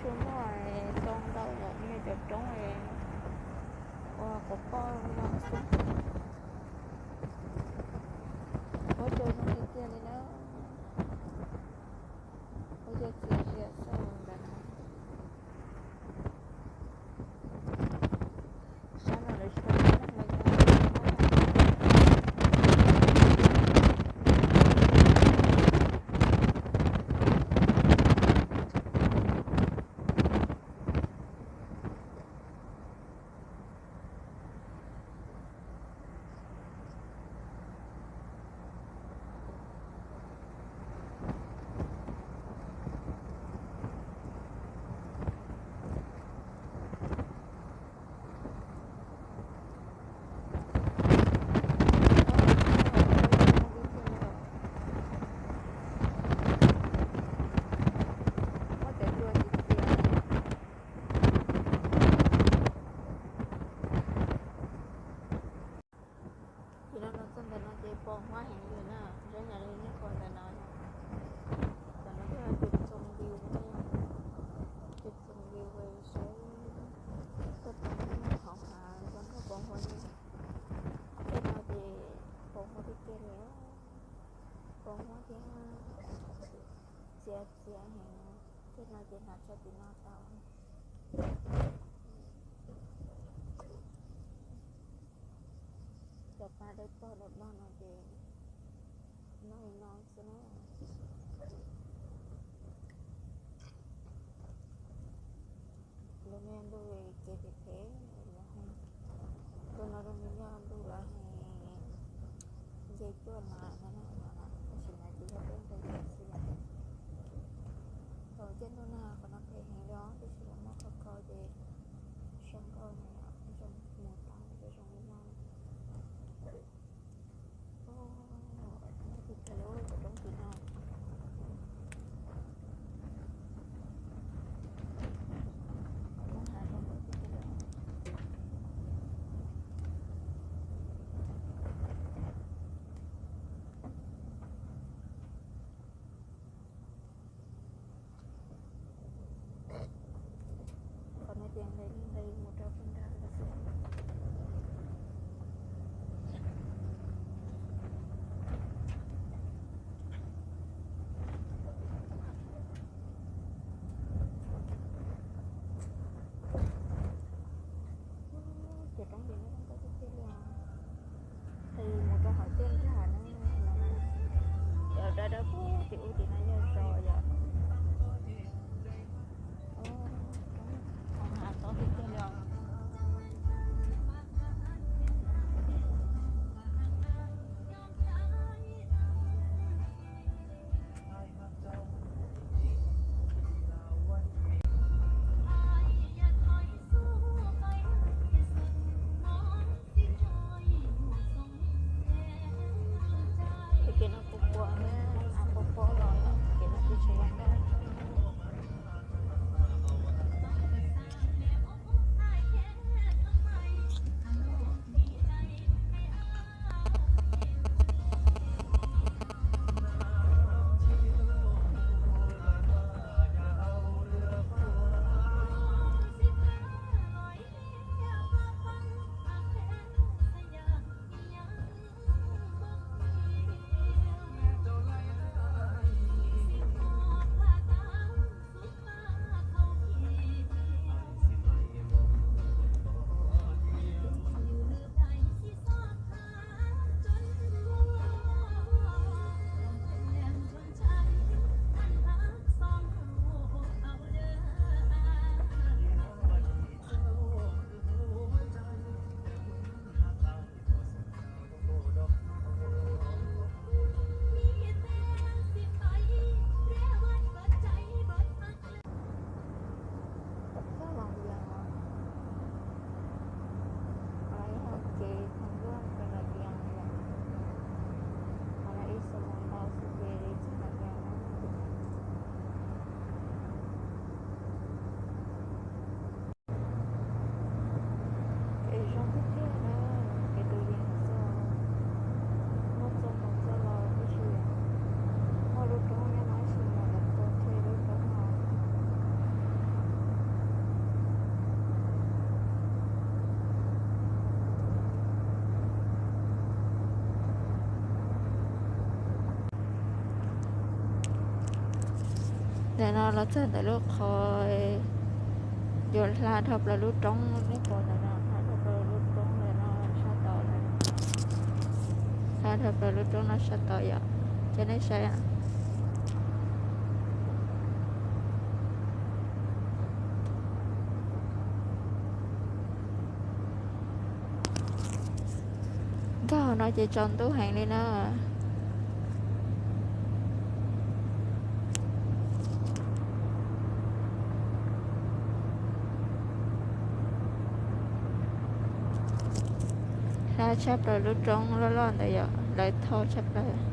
Tsuas muaj zoo ntau yom, me cov roob ua quav poj no xwb. Huab cua zoo tiag tiag li na. Huab cua txias zias xwb ntawd na. Sab no lawv tsis tau muaj lawv nyob. Ces no no txog ntawm no ces pos huab heev li na, zoo yam li nej pom ntawm no. Ntawm no twb yog cov txoos view ne, cov txoos view saib tuaj tau hauv hav zoo nkauj pos huab ne. Tej no ces pos huab tiag tiag li, pos huab thiab txias txias heev. Tej no ces hnav tso tim no tau. Cov pa dawb paug dawb paug no ces noj li no xwb na. Lub niag ntuj kev phem phem, ntuj no zoo li yog ntuj lawv hais nce cuaj na no na, tab sis mas ces yog peb nqis xwb yom. Thaum ciaj ntuj nag qhov no phem heev li os, tab sis los muaj khov kho ces zoo nkauj na yom, zoo mus tau ces zoo li no. Tus kheej lub cov roob tim no, muaj hav zoo nkauj tiag tiag li. Ntawm no los txog ntawm lub qhov yuav hla dhau plaws lub roob, nej pom ntawm no hla dhau plaws lub roob ntawm no sab tod, hla dhau plaws lub roob no sab tod yom, cov nej saib. Nkag hauv no ces tsaus ntuj heev li na. Hla tshaj plaws lub roob loj loj ntawd yom, lawv thau tshaj plaws.